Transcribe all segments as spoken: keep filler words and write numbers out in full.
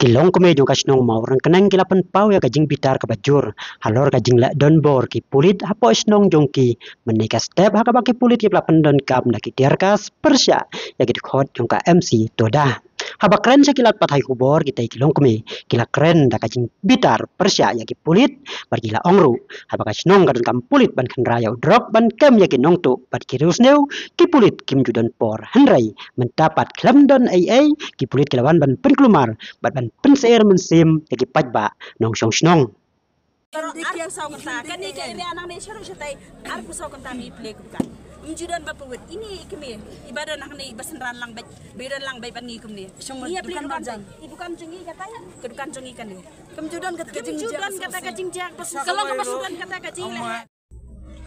Ki longkmie jong ka shnong Mawryngkneng ki la pynpaw ïa ka jingbitar kaba jur halor ka jingleh donbor ki pulit hapoh shnong jong ki, mynne ka step ha kaba ki pulit ki la pyndonkam da ki tear gas pyrshah ïa ki dkhot jong ka M C Toda. Haba kren sha ki lad pathai khubor, kitei ki longkmie ki la kren da ka jingbitar pyrshah ïa ki pulit, bad ki la ong ruh haba ka shnong ka donkam pulit ban khynra ïa u drok ban kem ïa ki nongtuh bad ki riewsniew, ki pulit kim ju don por, hynrei mynta pat khlem don ei ei, ki pulit ki la wan ban pynkulmar bad ban pynsyier mynsiem ïa ki paidbah nongshong shnong. Ar phew saw kynta, kane ka area nangne sharum shatai, ar phew saw kynta ngi plie ka dukan. Ym ju don ba pyrwit, ine i kmie iba don hangne iba synran lang beit, ba don lang beit bad ngi kumne. Ngi ïa plie dukan jong i, dukan jong i kata, ka dukan jong i kane. Kim ju don kata ka jingjia, ka long ba ju don kata ka jingleh.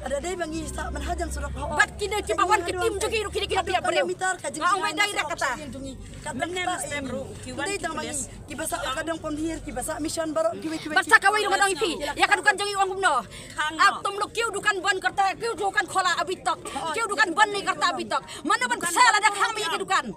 Ada dei ba ngi sah ban hajan surok. Bad kine kiba wan ka team jong i ruh, kine ki la pynïap briew. Nga ong bai dei da kata. Mynne mynstep ruh ki wan ki pulit. Kiba sah ka dong pynhiar, kiba sah mission baroh kiwei kiwei. Bad sa kawei ruh nga ong ïa phi, ïa ka dukan jong i ong kumno. Atom lo kiew dukan ban karta, kiew dukan khola abhi tak. Kiew dukan ban nahi karta abhi tak. Mano ban sa lada khang ïa ki dukan.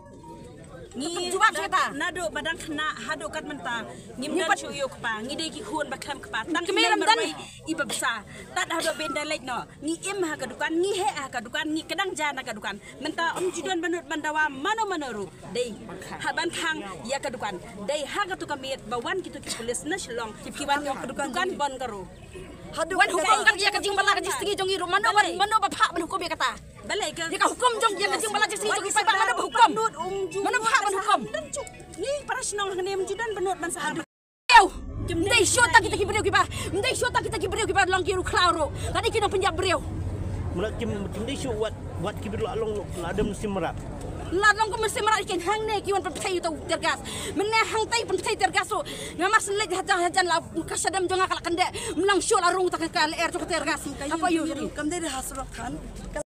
Ngi jubab sa kata. Naduh ba dang khynnah haduh kat mynta ngim don shuh ïa u kpa, ngi dei ki khun ba khlem kpa. Tang kmie lam don iba bsa. Tad haduh ba ynda leit noh ngi im ha ka dukan, ngi heh ha ka dukan, ngi kdang ja na ka dukan. Mynta ym ju don ba nud ban dawa mano mano ruh. Dei ha ban khang ïa ka dukan. Dei ha katu ka miet ba wan kitu ki pulit na Shillong ki wan ïa ka dukan ban ka ruh. Wan hukum kat ïa ka jingbala ka jingsngi jong i ruh, mano ban, mano ba phah ban hukum ïa kata. Balei ka ïa ka hukum jong, ïa ka jingbala jingsngi jong i paidbah, mano ba hukum? Mano phah ban hukum? Ngi para shnong hangne ym ju don ba nud ban sah. Ym dei shuh tang kita ki briew kiba, ym dei shuh tang kita ki briew kiba long ki ruh khlaw ruh. Lane ki nongpynïap briew. Mula kim, kim dei shuh wat, wat ki briew la long la dam sim rat. La long kum sim rat, kin hangne ki wan pynthei uto tear gas. Mynne hangtai pynthei tear gas ruh. Nga mar syn leit hajan hajan la ka shadem jong nga ka la kyndeh. Mlang shuh la rung ta ka lyer jong ka tear gas. Apa yu? Kam dei da ha surok khan.